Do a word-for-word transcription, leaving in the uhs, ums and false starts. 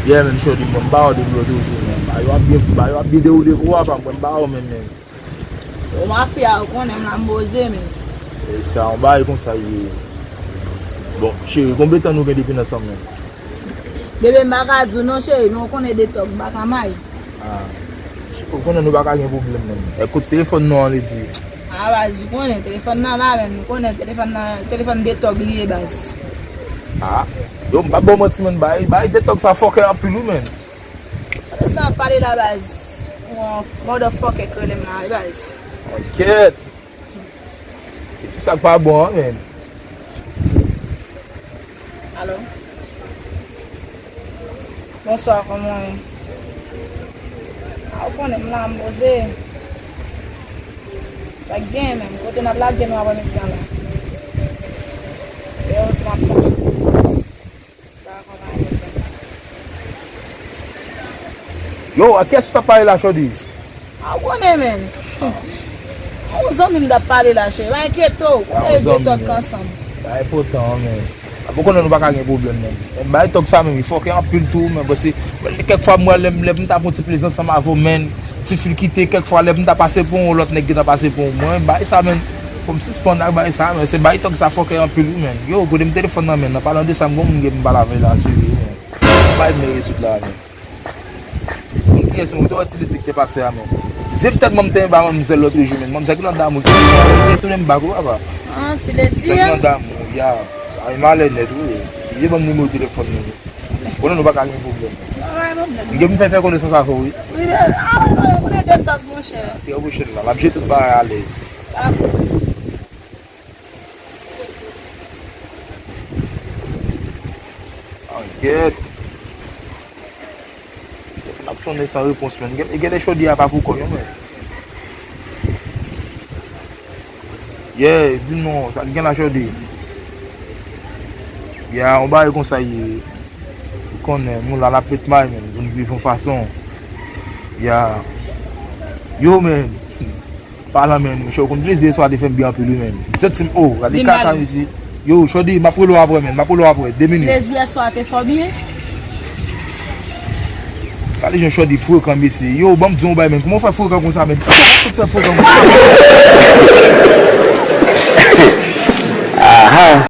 Yeah, menm Shorty, bon, m ba w de dlo toujou, menm. Ba yo ap byen, ba yo ap byen dewoule pou w, apa m pran ba w, menm, menm. Yo, mafya, ou konnen m la m poze, menm. E sa, yon bagay konsa ye. Bon, cheri, konbyen tan nou gen depi n ansanm, menm? Bebe, m pa ka di w non, cheri, men ou konnen de tòg m pa ka may. Ah. Ou konnen nou pa ka gen pwoblèm, menm. Èk kote telefòn nou an, li di? Ah, baz, ou konnen telefòn nan la, menm. Ou konnen telefòn nan, telefòn de tòg li ye, baz. Ah. Yo, m pa ba w manti, menm, bay, bay de tòg sa fòkè anpil, wi, menm. Pandan se tan ap pale la, baz. Yon motherfucker k rele m la, wi, baz. Kèt. Sa k pa bon an, menm. Alo? Bonswa, kòman w ye? A, ou konnen m la, m poze. Sa k gen menm? Kote n ap lage nou aprèmidi an la? E yo tou m ap tann. Yo, a kiyès ou t ap pale la, Shorty? A, ou konnen, menm. A yon zanmi m t ap pale la, cheri. Pa enkyete w. Ou konnen de tòk ansanm. Pa enpòtan, menm. A, ou konnen nou pa ka gen pwoblèm, menm. Men bay tòk sa, menm, li fòkè anpil tou, menm, paske kèk fwa, mwen, lè m, lè m t ap yon ti plezi ansanm avè w, menm, ti fi l kite, kèk fwa, lè m t ap pase pou yon lòt nèg gentan pase pou mwen, bay sa, menm. Fò m sispann ak bay sa, men se bay tòg sa fòkè anpil, wi, menn. Yo, kote m telefòn nan, menn, an palan de sa, m gon moun gen pou m pale avè l la, sou li, menn. Bay m rezoud la, menn. Kiyès, menn, ou te wè ti leti ki te pase a, menn? Zye m tèlman m te ba manmzèl lòt jou, menn. Manmzèl ki nan damou, ki te tounen m bak, wi, papa. Ah, ti leti, zye nan damou, ya. Ay, malè nèt, wi. Zye ban m nimewo telefòn li. Konnen nou pa ka gen pwoblèm. M gen pou m fè fè konesans avè w, wi. Wi, men, ah, wi, wi, wi, de tòg, monchè. Trè pwochèn la, l ap jere tout bagay alèz. Dakò. Angyèt. N ap sonnen san repons, menn. Gen, gen de Shorty a pa pou kò l, non, menn. Yeah, di m non, sa k gen la, Shorty? Yeah, yon bagay konsa ye. Ou konnen, nou la, n ap met may, menn. Pou n viv yon fason. Yeah. Yo, menn. Palan, menn, monchè, ou konn plezi yèswa te fè m byen anpil, wi, menn. M santi m, oh, gade kaka, mesye. Yo, Shorty, m ap rele w apre, menn. M ap rele w apre. De minit. Plezi yèswa te fè w byen? Gade jan Shorty frekan, mesye. Yo, ban m di w yon bagay, menn. Kòman w fè frekan konsa, menn? Kòman w fè frekan konsa? Aha.